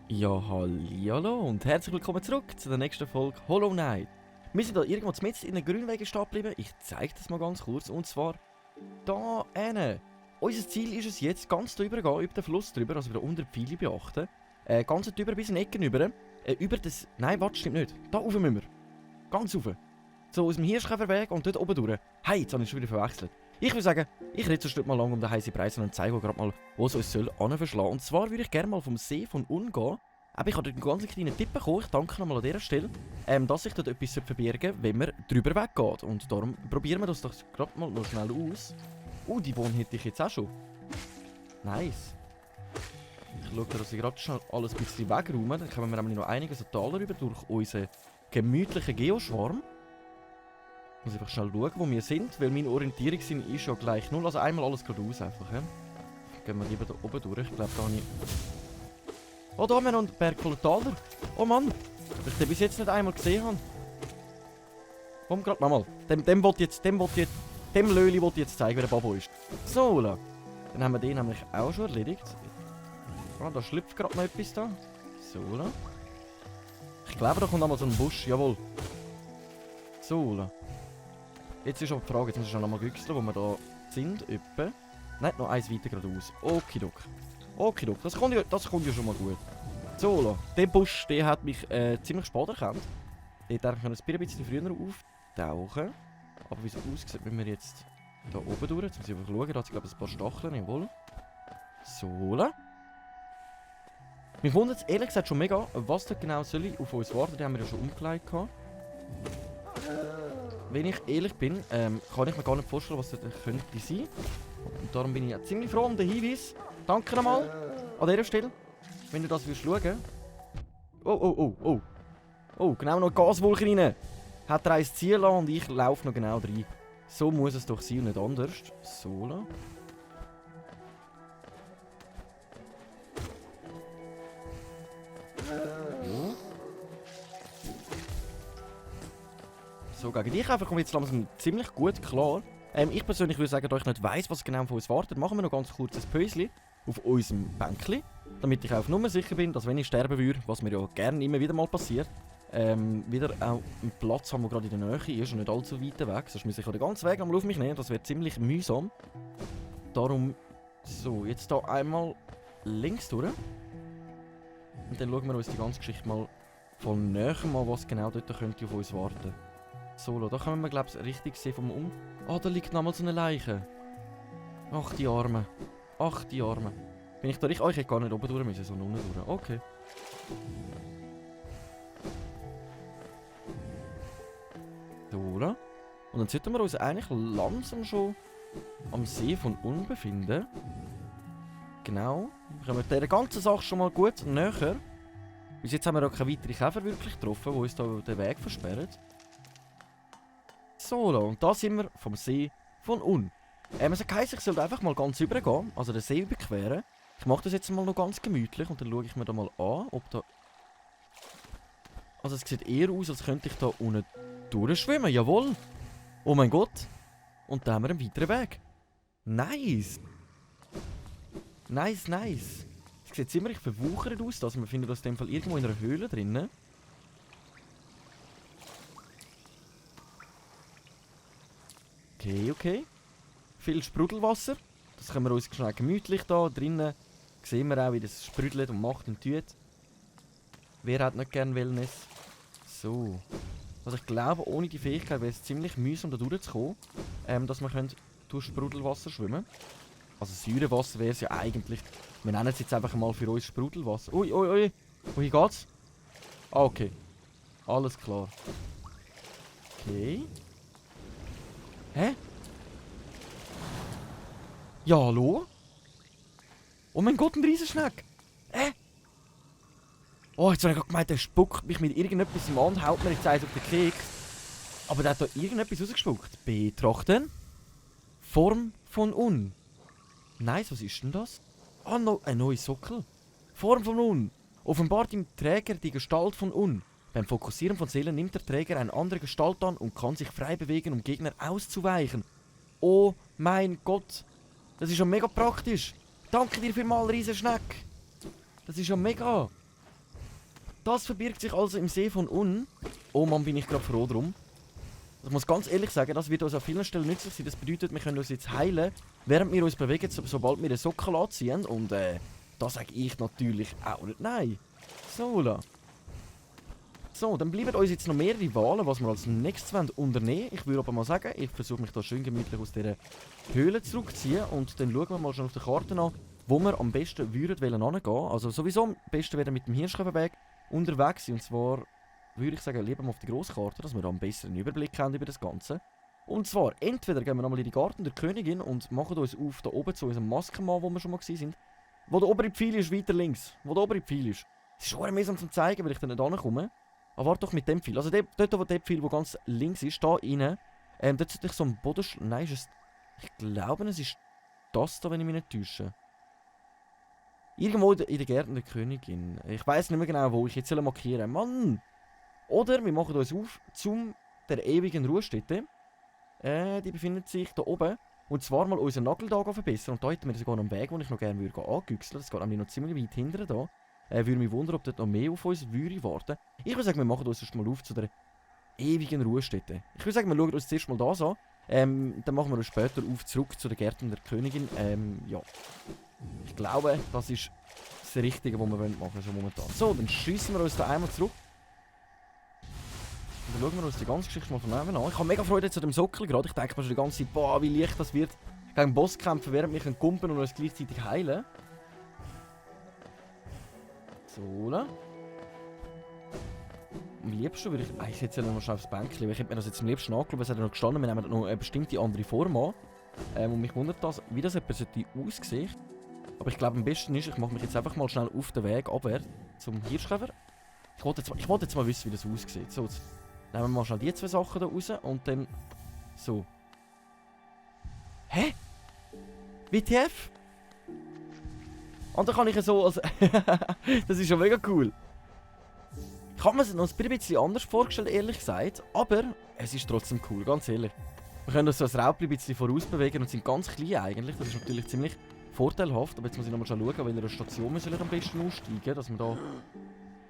Ja, hallihallo und herzlich willkommen zurück zu der nächsten Folge Hollow Knight. Wir sind da irgendwo mitten in den Grünwegen stehen geblieben. Ich zeige das mal ganz kurz. Und zwar da hinten. Unser Ziel ist es jetzt, ganz drüber gehen, über den Fluss drüber, also wieder unter die Pfeile beachten. Ganz drüber bis in die Ecken rüber. Über das... Nein, warte, stimmt nicht. Da rauf müssen wir. Ganz rauf. So aus dem Hirschkäferweg und dort oben durch. Hey, jetzt habe ich schon wieder verwechselt. Ich würde sagen, ich rede sonst nicht mal lange um den heißen Preis und zeige euch gerade mal, wo es uns soll anverschlagen. Und zwar würde ich gerne mal vom See von Unn gehen. Aber ich habe dort einen ganz kleinen Tipp bekommen, ich danke nochmal an dieser Stelle, dass sich dort etwas verbergen sollte, wenn man drüber weggeht. Und darum probieren wir das doch gerade mal noch schnell aus. Die Bohnen hätte ich jetzt auch schon. Nice. Ich schaue, dass ich gerade schon alles ein bisschen wegräume. Dann kommen wir nämlich noch einiges an Tal rüber durch unseren gemütlichen Geoschwarm. Ich muss einfach schnell schauen, wo wir sind, weil mein Orientierungssinn ist ja gleich 0. Also einmal alles geradeaus einfach. Ja? Gehen wir lieber da oben durch. Ich glaube, da habe ich... Oh, da haben wir noch einen Berg voller Taler. Oh Mann, dass ich den bis jetzt nicht einmal gesehen habe. Komm, gerade nochmal. Dem Löli will ich jetzt zeigen, wer der Babo ist. So, dann haben wir den nämlich auch schon erledigt. Da schlüpft gerade noch etwas da. So, ich glaube, da kommt nochmal so ein Busch. Jawohl. So, jetzt ist aber die Frage, jetzt muss ich schon nochmal güchseln, wo wir da sind. Etwa. Nein, noch eins weiter geradeaus. Okidok. Okidok, das kommt ja schon mal gut. So, der Busch, der hat mich ziemlich spät erkannt. Der darf ich ein bisschen früher auftauchen. Aber wie es aussieht, wenn wir jetzt da oben durch. Jetzt muss ich einfach schauen, da hat es glaube ich ein paar Stacheln, jawohl. So. Mich wundert es ehrlich gesagt schon mega, was da genau soll ich auf uns warten. Die haben wir ja schon umgelegt gehabt. Wenn ich ehrlich bin, kann ich mir gar nicht vorstellen, was das könnte sein. Und darum bin ich ja ziemlich froh um den Hinweis. Danke nochmal an dieser Stelle, wenn du das schauen willst. Oh, genau noch Gaswolke rein. Hat er eins ziehen lassen und ich laufe noch genau rein. So muss es doch sein und nicht anders. So. Ja. So, gegen dich einfach kommt jetzt langsam ziemlich gut klar. Ich persönlich würde sagen, da ich nicht weiss, was genau von uns wartet, machen wir noch ganz kurz ein Päuschen auf unserem Bänkchen, damit ich auf Nummer sicher bin, dass wenn ich sterben würde, was mir ja gerne immer wieder mal passiert, wieder auch einen Platz haben, der gerade in der Nähe ist und nicht allzu weit weg. Sonst muss ich den ganzen Weg einmal auf mich nehmen, das wäre ziemlich mühsam. Darum, so, jetzt hier einmal links durch. Und dann schauen wir uns die ganze Geschichte mal von näher an, was genau dort könnte auf uns warten. So, da können wir, glaube ich, richtig sehen vom da liegt nochmal so eine Leiche. Ach, die Arme. Ach, die Arme. Bin ich da richtig? Ich hätte gar nicht oben durch müssen, sondern unten durch. Okay. So, und dann sollten wir uns eigentlich langsam schon am See von Unn befinden. Genau. Wir kommen mit dieser ganzen Sache schon mal gut näher. Bis jetzt haben wir auch keine weiteren Käfer wirklich getroffen, die uns da den Weg versperren. So, und da sind wir vom See von Unn. Es heisst, ich sollte einfach mal ganz rübergehen, also den See überqueren. Ich mache das jetzt mal noch ganz gemütlich und dann schaue ich mir da mal an, ob da... Also es sieht eher aus, als könnte ich da unten durchschwimmen, jawohl. Oh mein Gott. Und da haben wir einen weiteren Weg. Nice. Nice. Es sieht ziemlich verwuchert aus, also wir finden das in dem Fall irgendwo in einer Höhle drinnen. Okay. Viel Sprudelwasser. Das können wir uns schnell gemütlich da drinnen. Sehen wir auch, wie das sprudelt und macht und tut. Wer hat nicht gern Wellness? So. Also ich glaube, ohne die Fähigkeit wäre es ziemlich mühsam da durchzukommen. Dass wir durch Sprudelwasser schwimmen. Also Säurewasser wäre es ja eigentlich. Wir nennen es jetzt einfach mal für uns Sprudelwasser. Ui. Wohin geht's? Ah, okay. Alles klar. Okay. Hä? Ja, hallo? Oh mein Gott, ein Riesenschneck! Oh, jetzt habe ich gerade gemeint, der spuckt mich mit irgendetwas im Mund, haut mir jetzt eins auf den Keks. Aber der hat da irgendetwas rausgespuckt. Betrachten. Form von Unn. Nice, was ist denn das? Ein neuer Sockel. Form von Unn. Offenbart im Träger die Gestalt von Unn. Beim Fokussieren von Seelen nimmt der Träger eine andere Gestalt an und kann sich frei bewegen, um Gegner auszuweichen. Oh mein Gott, das ist ja mega praktisch. Danke dir vielmals, Riesenschneck. Das ist ja mega. Das verbirgt sich also im See von Un. Oh Mann, bin ich gerade froh drum. Ich muss ganz ehrlich sagen, das wird uns an vielen Stellen nützlich sein. Das bedeutet, wir können uns jetzt heilen, während wir uns bewegen, sobald wir den Sockel anziehen. Und da sage ich natürlich auch nicht nein. So, la. So, dann bleiben uns jetzt noch mehrere Wahlen, was wir als nächstes unternehmen wollen. Ich würde aber mal sagen, ich versuche mich da schön gemütlich aus dieser Höhle zurückzuziehen. Und dann schauen wir mal schon auf der Karte an, wo wir am besten würden hingehen. Also sowieso am besten wäre mit dem Hirschkäferweg unterwegs sein. Und zwar würde ich sagen, lieber mal auf die Grosskarte, dass wir da einen besseren Überblick haben über das Ganze. Und zwar, entweder gehen wir nochmal in die Garten der Königin und machen uns auf da oben zu unserem Maskenmann, wo wir schon mal waren. Wo der obere Pfeil ist, weiter links. Wo der obere Pfeil ist. Es ist schon mühsam zum zeigen, weil ich da nicht ankomme. Aber warte doch mit dem Pfeil. Also dort, wo der Pfeil, der ganz links ist, da rein. Dort sollte ich so ein Boden... Nein, ist es... Ich glaube, es ist das da, wenn ich mich nicht täusche. Irgendwo in der Gärten der Königin. Ich weiß nicht mehr genau, wo ich jetzt markieren soll. Mann! Oder wir machen uns auf zum der ewigen Ruhestätte. Die befindet sich da oben. Und zwar mal unseren Nageltag verbessern. Und da hätten wir sogar noch einen Weg, den ich noch gerne angüchseln würde. Das geht nämlich noch ziemlich weit hinten da. Würde mich wundern, ob dort noch mehr auf uns würde warten. Ich würde sagen, wir machen uns erst mal auf zu der ewigen Ruhestätte. Ich würde sagen, wir schauen uns zuerst mal das an. Dann machen wir uns später auf zurück zu den Gärten der Königin. Ja. Ich glaube, das ist das Richtige, was wir machen wollen, so momentan. So, dann schiessen wir uns da einmal zurück. Und dann schauen wir uns die ganze Geschichte mal von nebenan an. Ich habe mega Freude zu dem Sockel gerade. Ich denke mir schon die ganze Zeit, boah, wie leicht das wird. Gegen Boss kämpfen, während wir kumpen und uns gleichzeitig heilen. So, ne? Am liebsten würde ich... ich setze noch schnell aufs Bänkchen, weil ich hätte mir das jetzt am liebsten angeschaut, es hat ja noch gestanden, wir nehmen noch eine bestimmte andere Form an. Und mich wundert das, wie das etwas aussehen. Aber ich glaube, am besten ist, ich mache mich jetzt einfach mal schnell auf den Weg abwärts zum Hirschkäfer. Ich wollte jetzt mal wissen, wie das aussieht. So, jetzt nehmen wir mal schnell die zwei Sachen da raus und dann... So. Hä? WTF? Und dann kann ich so als... Das ist schon mega cool. Ich habe mir es noch ein bisschen anders vorgestellt, ehrlich gesagt. Aber es ist trotzdem cool, ganz ehrlich. Wir können uns so als Raubli ein bisschen vorausbewegen und sind ganz klein eigentlich. Das ist natürlich ziemlich vorteilhaft. Aber jetzt muss ich nochmal schauen, an welcher Station wir am besten aussteigen, dass wir da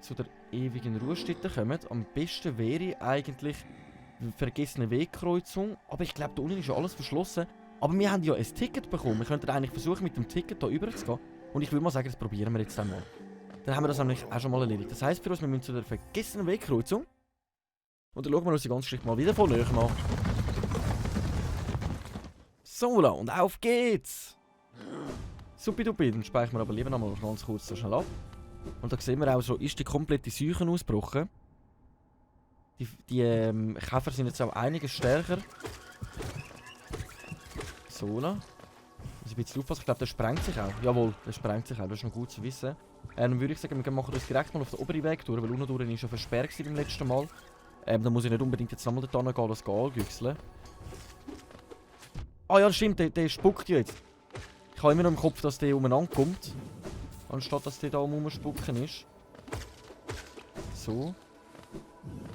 zu der ewigen Ruhestätte kommen. Am besten wäre eigentlich eine vergessene Wegkreuzung. Aber ich glaube, da unten ist ja alles verschlossen. Aber wir haben ja ein Ticket bekommen. Wir könnten eigentlich versuchen, mit dem Ticket hier rüber zu gehen. Und ich würde mal sagen, das probieren wir jetzt einmal. Dann haben wir das nämlich auch schon mal erledigt. Das heisst für uns, wir müssen zu der vergessenen Wegkreuzung. Und dann schauen wir uns die ganze Geschichte mal wieder von näher an. So, und auf geht's! Supidupi, dann speichern wir aber lieber noch mal ganz kurz so schnell ab. Und da sehen wir auch, so ist die komplette Seuche ausgebrochen. Die Käfer sind jetzt auch einiges stärker. So, muss ein bisschen aufpassen. Ich glaube, der sprengt sich auch. Jawohl, der sprengt sich auch. Das ist noch gut zu wissen. Dann würde ich sagen, wir machen das direkt mal auf den oberen Weg durch, weil unten durch war schon versperrt beim letzten Mal. Dann muss ich nicht unbedingt jetzt nochmal dort gehen, das angüchseln. Ah ja, das stimmt, der spuckt jetzt. Ich habe immer noch im Kopf, dass der umeinander kommt. Anstatt dass der da rumspucken ist. So.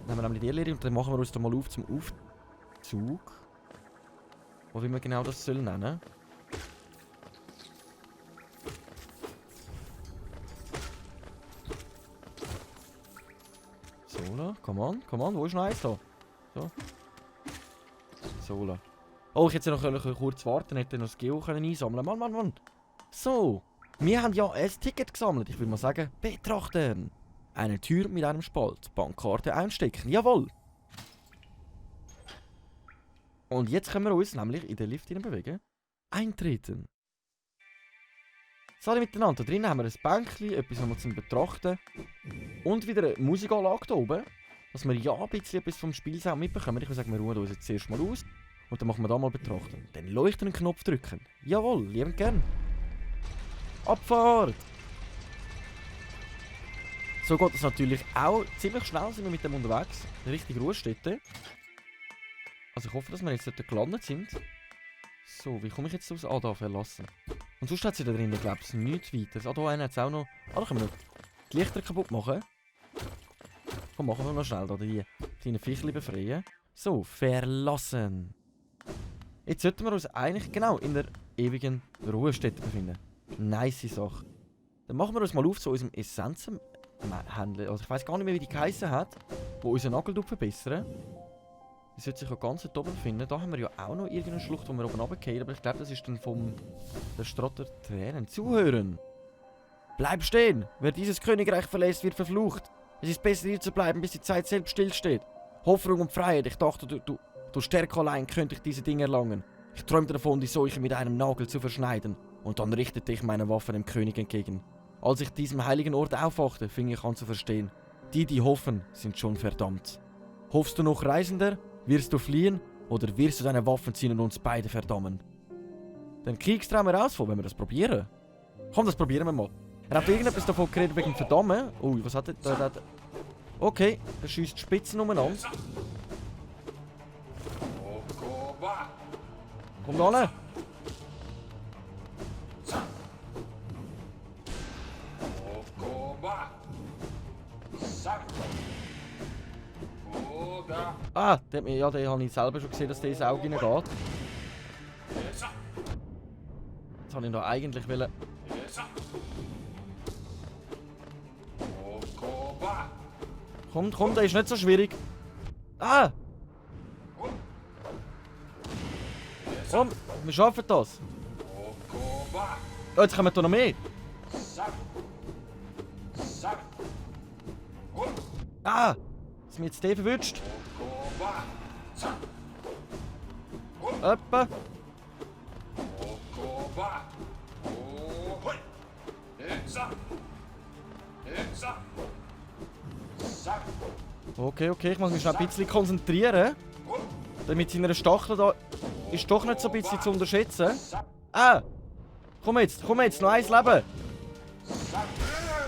Dann haben wir nämlich die erledigt und dann machen wir uns da mal auf zum Aufzug. Wie wir genau das sollen nennen. So, come on, wo ist noch eins da? So. So. Oh, ich hätte noch kurz warten, hätte noch das Geo einsammeln können. Mann. So, wir haben ja ein Ticket gesammelt. Ich würde mal sagen, betrachten. Eine Tür mit einem Spalt. Bankkarte einstecken. Jawohl. Und jetzt können wir uns nämlich in den Lift bewegen. Eintreten. So, alle miteinander. Da drinnen haben wir ein Bänkchen, etwas nochmal zum Betrachten. Und wieder eine Musikanlage hier oben. Dass wir ja ein bisschen etwas vom Spielsaum mitbekommen. Ich würde sagen, wir ruhen uns jetzt zuerst mal aus. Und dann machen wir da mal betrachten. Dann leuchtenden Knopf drücken. Jawohl, liebend gern. Abfahrt! So geht es natürlich auch. Ziemlich schnell sind wir mit dem unterwegs. Richtige Ruhestätte. Also ich hoffe, dass wir jetzt dort gelandet sind. So, wie komme ich jetzt aus? Ah, da verlassen. Und sonst hat sie da drinnen, glaube ich, nichts weiter. Ah, da einen hat es auch noch... Ah, da können wir noch die Lichter kaputt machen. Komm, machen wir noch schnell da die kleinen Viechli befreien. So, verlassen. Jetzt sollten wir uns eigentlich genau in der ewigen Ruhestätte befinden. Nice Sache. Dann machen wir uns mal auf zu unserem Essenzenhändler. Also ich weiß gar nicht mehr, wie die geheissen hat, wo unseren Nagel verbessern. Die sollte sich ja ganz dort oben befinden. Da haben wir ja auch noch irgendeine Schlucht, wo wir oben runtergehen. Aber ich glaube, das ist dann vom der Strotter Tränen. Zuhören! Bleib stehen! Wer dieses Königreich verlässt, wird verflucht. Es ist besser, hier zu bleiben, bis die Zeit selbst stillsteht. Hoffnung und Freiheit. Ich dachte, durch Stärke allein könnte ich diese Dinge erlangen. Ich träumte davon, die Seuche mit einem Nagel zu verschneiden. Und dann richtete ich meine Waffen dem König entgegen. Als ich diesem heiligen Ort aufwachte, fing ich an zu verstehen. Die hoffen, sind schon verdammt. Hoffst du noch, Reisender? Wirst du fliehen? Oder wirst du deine Waffen ziehen und uns beide verdammen? Den Kriegstraum herausfinden, wenn wir das probieren. Komm, das probieren wir mal. Er hat irgendetwas davon geredet wegen Verdammen. Ui, was hat er da? Okay, er schießt Spitzen umeinander. Komm da hin. Ah, den habe ich selber schon gesehen, dass der ins Auge reingeht. Jetzt habe ich da eigentlich wollen. Komm, der ist nicht so schwierig. Ah! Komm, wir schaffen das. Oh, jetzt kommen da noch mehr. Ah! Ist mir jetzt der verwünscht? Etwa. Okay, ich muss mich schon ein bisschen konzentrieren. Damit seine Stachel da ist doch nicht so ein bisschen zu unterschätzen. Ah! Komm jetzt, noch eins Leben.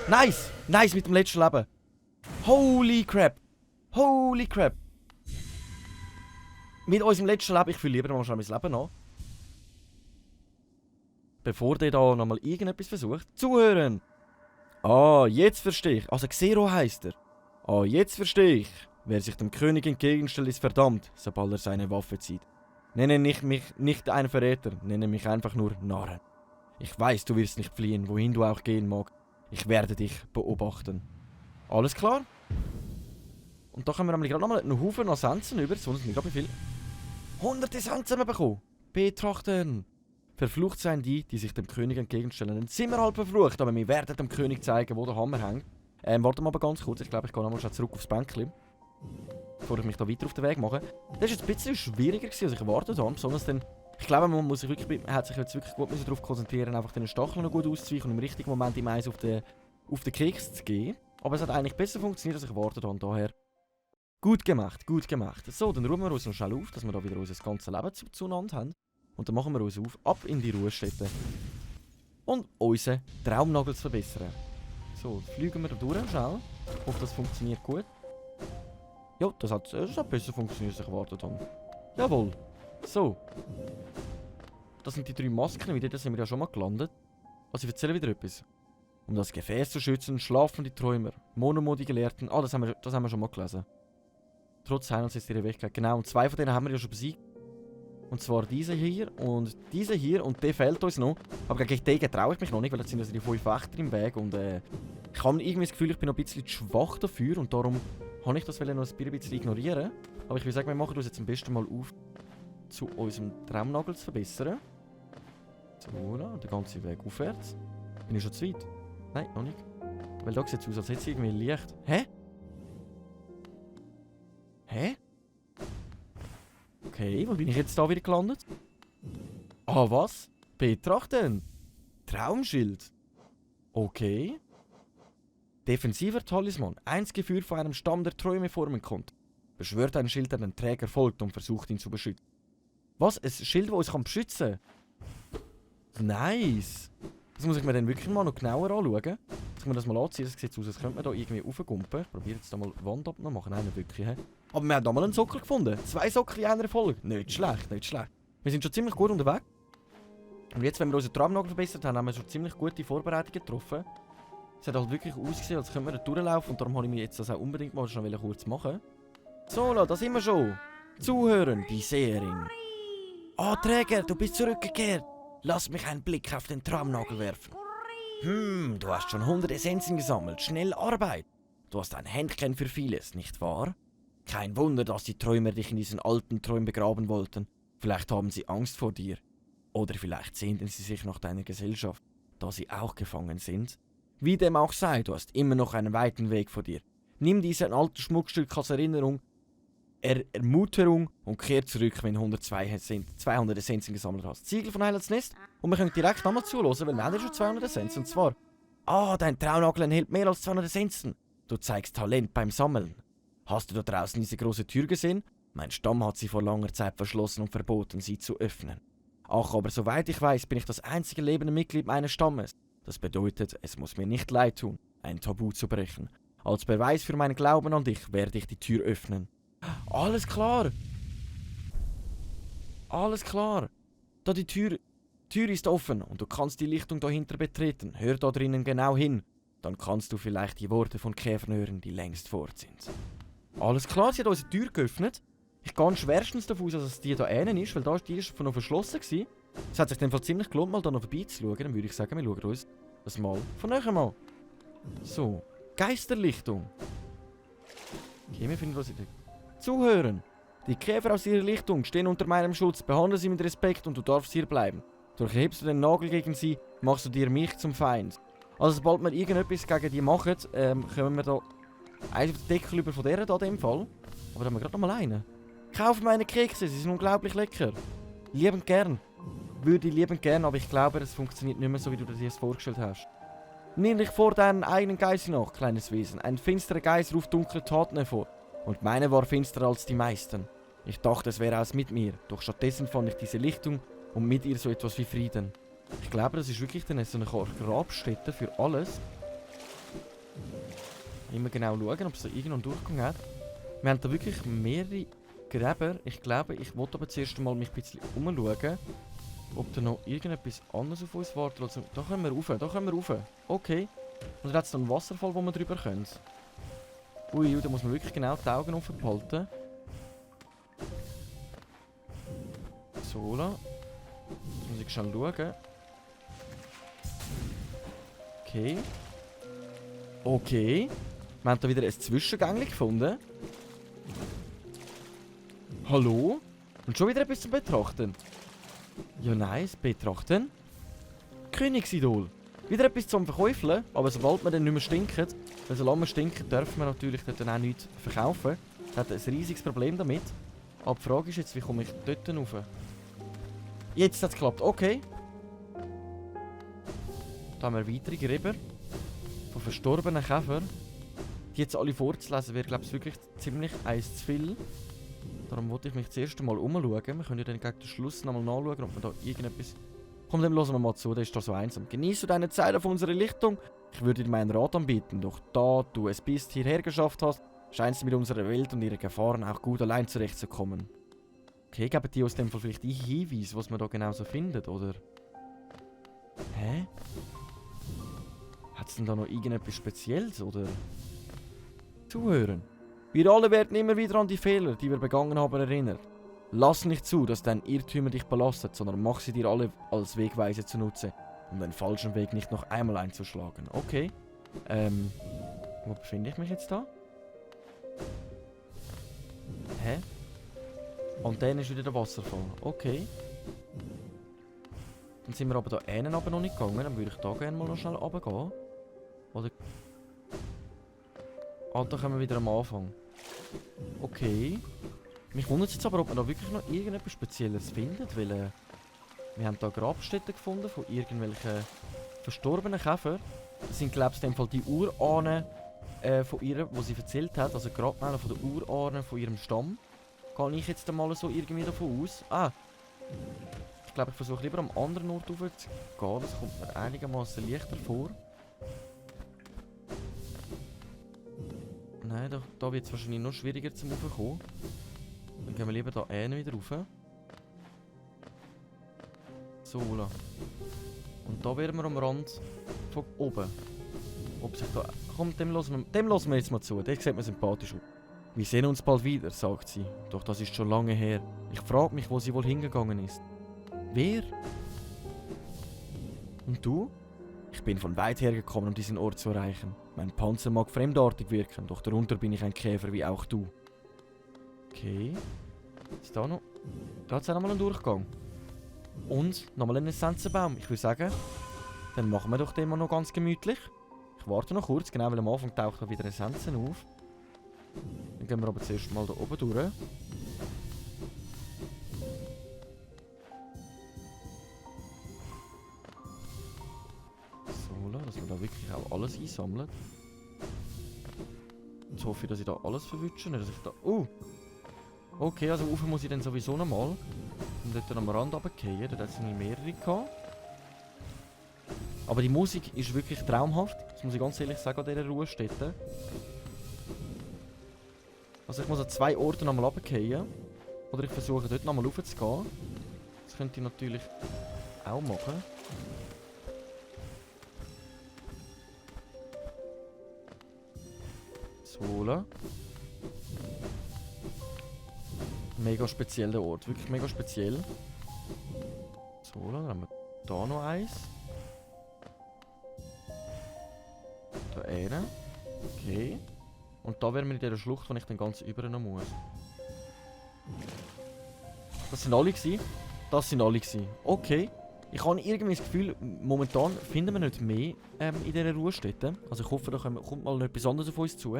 Nice mit dem letzten Leben. Holy crap. Mit unserem letzten Leben, ich fühle lieber mal schon mein Leben an. Bevor der da nochmal irgendetwas versucht. Zuhören! Ah, jetzt verstehe ich. Also Xero heisst er. Ah, jetzt verstehe ich. Wer sich dem König entgegenstellt, ist verdammt, sobald er seine Waffe zieht. Nenne mich nicht einen Verräter, nenne mich einfach nur Narren. Ich weiß, du wirst nicht fliehen, wohin du auch gehen magst. Ich werde dich beobachten. Alles klar? Und da können wir nämlich gerade nochmal einen Haufen an Essenzen über. Sonst nicht wie viel. 100 Essenzen haben wir bekommen. Betrachten. Verflucht seien die sich dem König entgegenstellen. Dann sind wir halt verflucht, aber wir werden dem König zeigen, wo der Hammer hängt. Warte mal ganz kurz. Ich glaube, ich gehe nochmal zurück aufs Bänkchen. Bevor ich mich da weiter auf den Weg mache. Das war jetzt ein bisschen schwieriger, als ich erwartet habe. Besonders dann, ich glaube, man hat sich jetzt wirklich gut darauf konzentrieren, einfach den Stacheln noch gut auszuweichen und im richtigen Moment im Eis auf den Keks zu gehen. Aber es hat eigentlich besser funktioniert, als ich erwartet habe. Daher gut gemacht. So, dann ruhen wir uns noch schnell auf, dass wir da wieder unser ganzes Leben zueinander haben. Und dann machen wir uns auf, ab in die Ruhestätte. Und unseren Traumnagel zu verbessern. So, fliegen wir da durch schnell. Ich hoffe, das funktioniert gut. Ja, das hat besser funktioniert, als ich erwartet habe. Jawohl. So. Das sind die 3 Masken, wieder sind wir ja schon mal gelandet. Also ich erzähle wieder etwas. Um das Gefäß zu schützen, schlafen die Träumer. Monomodi Gelehrten, das haben wir schon mal gelesen. Trotz Heilands ist ihre Weg. Genau, und 2 von denen haben wir ja schon besiegt. Und zwar diese hier und der fehlt uns noch. Aber gegen den traue ich mich noch nicht, weil jetzt sind also die 5 Wächter im Weg. Und ich habe irgendwie das Gefühl, ich bin noch ein bisschen zu schwach dafür. Und darum habe ich das noch ein bisschen ignorieren. Aber ich würde sagen, wir machen uns jetzt am besten mal auf, zu unserem Traumnagel zu verbessern. So, der ganze Weg aufwärts. Bin ich schon zu weit? Nein, noch nicht. Weil da sieht es aus, als hätte es irgendwie Licht. Hä? Okay, wo bin ich jetzt da wieder gelandet? Ah, was? Betrachten. Traumschild. Okay. Defensiver Talisman. Eins geführt von einem Stamm, der Träume formen konnte. Beschwört ein Schild, der den Träger folgt und versucht, ihn zu beschützen. Was? Ein Schild, das uns beschützen kann? Nice. Das muss ich mir dann wirklich mal noch genauer anschauen. Dass wir das mal anziehen. Das sieht aus, als könnte man da irgendwie raufgumpen. Ich probiere jetzt da mal die Wand abzumachen. Nein, nicht wirklich. He? Aber wir haben da mal einen Sockel gefunden. 2 Sockel in einer Folge. Nicht schlecht. Wir sind schon ziemlich gut unterwegs. Und jetzt, wenn wir unseren Traumnagel verbessert haben, haben wir schon ziemlich gute Vorbereitungen getroffen. Es hat halt wirklich ausgesehen, als könnte man da durchlaufen und darum habe ich mir jetzt das auch unbedingt mal schnell kurz machen. Sola, da sind wir schon. Zuhören, die Seherin. Ah, Träger, du bist zurückgekehrt. Lass mich einen Blick auf den Traumnagel werfen. Du hast schon 100 Essenzen gesammelt. Schnell Arbeit. Du hast ein Händchen für vieles, nicht wahr? Kein Wunder, dass die Träumer dich in diesen alten Träumen begraben wollten. Vielleicht haben sie Angst vor dir. Oder vielleicht sehnten sie sich nach deiner Gesellschaft, da sie auch gefangen sind. Wie dem auch sei, du hast immer noch einen weiten Weg vor dir. Nimm diesen alten Schmuckstück als Erinnerung, Ermunterung und kehr zurück, wenn du 200 Essenzen gesammelt hast. Ziegel von Heilets Nest. Und wir können direkt nochmal zuhören, weil wir haben ja schon 200 Essenzen. Und zwar: dein Traunagel enthält mehr als 200 Essenzen. Du zeigst Talent beim Sammeln. Hast du da draußen diese große Tür gesehen? Mein Stamm hat sie vor langer Zeit verschlossen und verboten, sie zu öffnen. Ach, aber soweit ich weiß, bin ich das einzige lebende Mitglied meines Stammes. Das bedeutet, es muss mir nicht leid tun, ein Tabu zu brechen. Als Beweis für meinen Glauben an dich werde ich die Tür öffnen. Alles klar! Alles klar! Da die Tür ist offen und du kannst die Lichtung dahinter betreten. Hör da drinnen genau hin. Dann kannst du vielleicht die Worte von Käfern hören, die längst fort sind. Alles klar, sie hat unsere Tür geöffnet. Ich gehe schwerstens davon aus, dass es die da innen ist, weil die ist noch verschlossen gewesen. Es hat sich dann ziemlich gelohnt, mal da noch vorbeizuschauen. Dann würde ich sagen, wir schauen uns das mal von näher mal. So, Geisterlichtung. Okay, wir finden uns Zuhören. Die Käfer aus ihrer Lichtung stehen unter meinem Schutz. Behandle sie mit Respekt und du darfst hier bleiben. Durchhebst du den Nagel gegen sie, machst du dir mich zum Feind. Also sobald wir irgendetwas gegen die machen, können wir da eins auf den Deckel über von der da in dem Fall. Aber da haben wir gerade noch mal einen. Kauf meine Kekse, sie sind unglaublich lecker. Liebend gern. Würde ich liebend gern, aber ich glaube, es funktioniert nicht mehr so, wie du dir das vorgestellt hast. Nimm dich vor deinen eigenen Geist nach, kleines Wesen. Ein finsterer Geist ruft dunkle Taten hervor. Und meine war finsterer als die meisten. Ich dachte, es wäre aus mit mir, doch stattdessen fand ich diese Lichtung und mit ihr so etwas wie Frieden. Ich glaube, das ist wirklich dann so eine Grabstätte für alles. Immer genau schauen, ob es da irgendeinen Durchgang hat. Wir haben da wirklich mehrere Gräber. Ich glaube, ich wollte aber zuerst mal mich ein bisschen umschauen, ob da noch irgendetwas anderes auf uns wartet. Also, da können wir rauf, Okay. Und dann hat es noch einen Wasserfall, wo wir drüber können. Ui, da muss man wirklich genau die Augen offen behalten. So, da. Jetzt muss ich schon schauen. Okay. Wir haben da wieder ein Zwischengängchen gefunden. Hallo? Und schon wieder etwas zum Betrachten. Ja, nice. Betrachten. Königsidol. Wieder etwas zum Verkäufeln, aber sobald wir dann nicht mehr stinken, weil solange wir stinken, dürfen wir natürlich dort dann auch nichts verkaufen. Das hat ein riesiges Problem damit. Aber die Frage ist jetzt, wie komme ich dort rauf? Jetzt hat es geklappt, okay. Da haben wir weitere Gräber von verstorbenen Käfern. Die jetzt alle vorzulesen, wäre, glaube ich, wirklich ziemlich eins zu viel. Darum wollte ich mich das erste Mal umschauen. Wir können ja dann gegen den Schluss nochmal nachschauen, ob wir da irgendetwas... Komm, dann hören wir mal zu, der ist da so einsam. Genießt du deine Zeit auf unserer Lichtung? Ich würde dir meinen Rat anbieten, doch da du es bis hierher geschafft hast, scheinst du mit unserer Welt und ihren Gefahren auch gut allein zurechtzukommen. Okay, geben die aus dem Fall vielleicht die Hinweise, was man da genau so findet, oder? Hä? Hat es denn da noch irgendetwas Spezielles, oder? Zuhören. Wir alle werden immer wieder an die Fehler, die wir begangen haben, erinnert. Lass nicht zu, dass dein Irrtümer dich belastet, sondern mach sie dir alle als Wegweise zunutze, um den falschen Weg nicht noch einmal einzuschlagen. Okay. Wo befinde ich mich jetzt da? Hä? Und dann ist wieder der Wasserfall. Okay. Dann sind wir aber da hinten aber noch nicht gegangen. Dann würde ich da gerne mal noch schnell runtergehen. Oder... Ah, da kommen wir wieder am Anfang. Okay. Mich wundert es jetzt aber, ob man da wirklich noch irgendetwas Spezielles findet, weil wir haben da Grabstätten gefunden von irgendwelchen verstorbenen Käfern. Das sind, glaube ich, in dem Fall die Urahnen von ihr, die sie erzählt hat, also Grabmäler von der Urahnen von ihrem Stamm. Gehe ich jetzt mal so irgendwie davon aus. Ah, ich glaube, ich versuche lieber am anderen Ort rauf zu gehen, das kommt mir einigermaßen leichter vor. Nein, da wird es wahrscheinlich noch schwieriger zum Raufkommen. Dann gehen wir lieber da wieder rauf. So, und da wären wir am Rand von oben. ob sich da... Komm, dem hören wir jetzt mal zu. Der sieht mir sympathisch aus. Wir sehen uns bald wieder, sagt sie. Doch das ist schon lange her. Ich frage mich, wo sie wohl hingegangen ist. Wer? Und du? Ich bin von weit her gekommen, um diesen Ort zu erreichen. Mein Panzer mag fremdartig wirken, doch darunter bin ich ein Käfer wie auch du. Okay. Ist da noch? Da hat es auch nochmal einen Durchgang. Und nochmal einen Essenzenbaum. Ich würde sagen, dann machen wir doch den mal noch ganz gemütlich. Ich warte noch kurz, genau, weil am Anfang taucht da wieder Essenzen auf. Dann gehen wir aber zuerst mal da oben durch. So, dass wir da wirklich auch alles einsammeln. Jetzt hoffe ich, dass ich da alles verwünsche. Dass ich da... Okay, also rauf muss ich dann sowieso nochmal. Und dort am Rand runterfallen. Dort hat es mehrere gehabt. Aber die Musik ist wirklich traumhaft. Das muss ich ganz ehrlich sagen an dieser Ruhestätte. Also ich muss an 2 Orten nochmal runterfallen. Oder ich versuche dort nochmal raufzugehen. Das könnte ich natürlich auch machen. So. Mega speziell der Ort. Wirklich mega speziell. So, dann haben wir da noch eins. Da eine. Okay. Und da wären wir in dieser Schlucht, wo ich dann ganz über noch muss. Das sind alle gewesen. Das sind alle gewesen. Okay. Ich habe irgendwie das Gefühl, momentan finden wir nicht mehr in dieser Ruhestätte. Also ich hoffe, da kommt mal etwas anderes auf uns zu.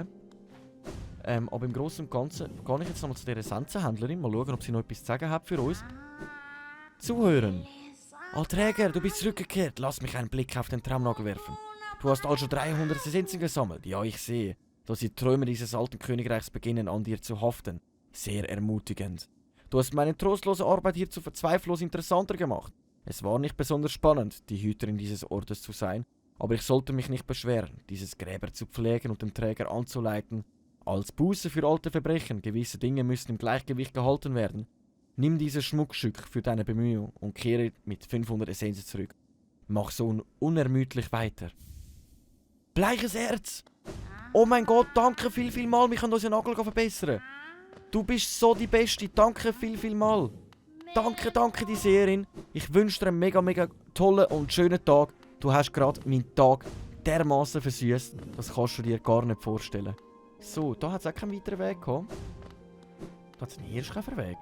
Aber im Großen und Ganzen gehe ich jetzt nochmal zu dieser Essenzenhändlerin. Mal schauen, ob sie noch etwas zu sagen hat für uns. Zuhören. Träger, du bist zurückgekehrt. Lass mich einen Blick auf den Traumnagel werfen. Du hast also 300 Essenzen gesammelt. Ja, ich sehe, dass die Träume dieses alten Königreichs beginnen an dir zu haften. Sehr ermutigend. Du hast meine trostlose Arbeit hierzu verzweiflos interessanter gemacht. Es war nicht besonders spannend, die Hüterin dieses Ortes zu sein, aber ich sollte mich nicht beschweren, dieses Gräber zu pflegen und dem Träger anzuleiten. Als Buße für alte Verbrechen, gewisse Dinge müssen im Gleichgewicht gehalten werden. Nimm dieses Schmuckstück für deine Bemühung und kehre mit 500 Essenzen zurück. Mach so unermüdlich weiter. Bleiches Herz! Oh mein Gott, danke viel mal, wir können unseren Nagel verbessern. Du bist so die Beste, danke viel mal. Danke, die Seherin. Ich wünsche dir einen mega tollen und schönen Tag. Du hast gerade meinen Tag dermaßen versüßt, das kannst du dir gar nicht vorstellen. So, da hat es auch keinen weiteren Weg gehabt. Da hat es einen Hirschkäferweg.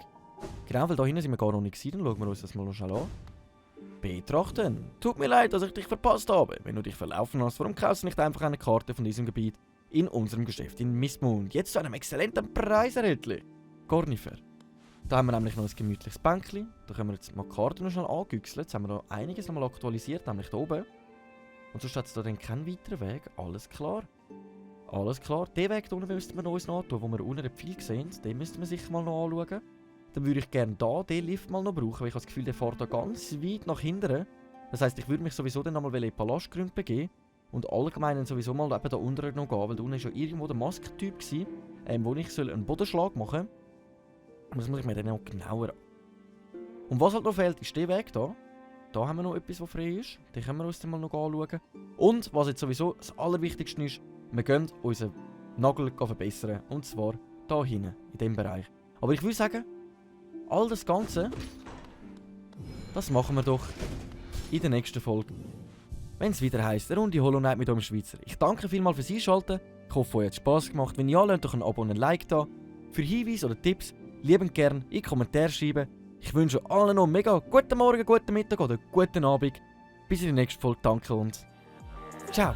Genau, weil da hinten sind wir gar noch nicht gewesen. Dann schauen wir uns das mal noch schnell an. Betrachten. Tut mir leid, dass ich dich verpasst habe. Wenn du dich verlaufen hast, warum kaufst du nicht einfach eine Karte von diesem Gebiet in unserem Geschäft in Mistmund? Jetzt zu einem exzellenten Preis erhältlich. Gar nicht fair. Da haben wir nämlich noch ein gemütliches Bänkchen. Da können wir jetzt mal die Karte noch schnell angüchseln. Jetzt haben wir noch einiges nochmal aktualisiert, nämlich hier oben. Und sonst hat es da dann keinen weiteren Weg. Alles klar. Alles klar. Den Weg hier unten müssten wir uns noch antun, wo wir unten den Pfeil sehen. Den müssten wir sicher mal noch anschauen. Dann würde ich gerne hier den Lift mal noch brauchen, weil ich habe das Gefühl, der fährt da ganz weit nach hinten. Das heisst, ich würde mich sowieso dann nochmal in den Palastgrund begeben. Und allgemein sowieso mal eben da unten noch gehen, weil da unten war ja irgendwo der Maskentyp, wo ich einen Bodenschlag machen soll. Das muss ich mir dann auch genauer... Und was halt noch fehlt, ist der Weg hier. Da haben wir noch etwas, was frei ist. Den können wir uns dann mal noch anschauen. Und was jetzt sowieso das Allerwichtigste ist, wir gehen unseren Nagel verbessern. Und zwar hier hinten, in diesem Bereich. Aber ich würde sagen, all das Ganze, das machen wir doch in der nächsten Folge. Wenn es wieder heisst, eine Runde Hollow Knight mit eurem Schweizer. Ich danke vielmals fürs Einschalten. Ich hoffe, euch hat es Spass gemacht. Wenn ja, lasst doch ein Abo und ein Like da. Für Hinweise oder Tipps, liebend gern in die Kommentare schreiben. Ich wünsche allen noch einen mega guten Morgen, guten Mittag oder guten Abend. Bis in der nächsten Folge. Danke und ciao.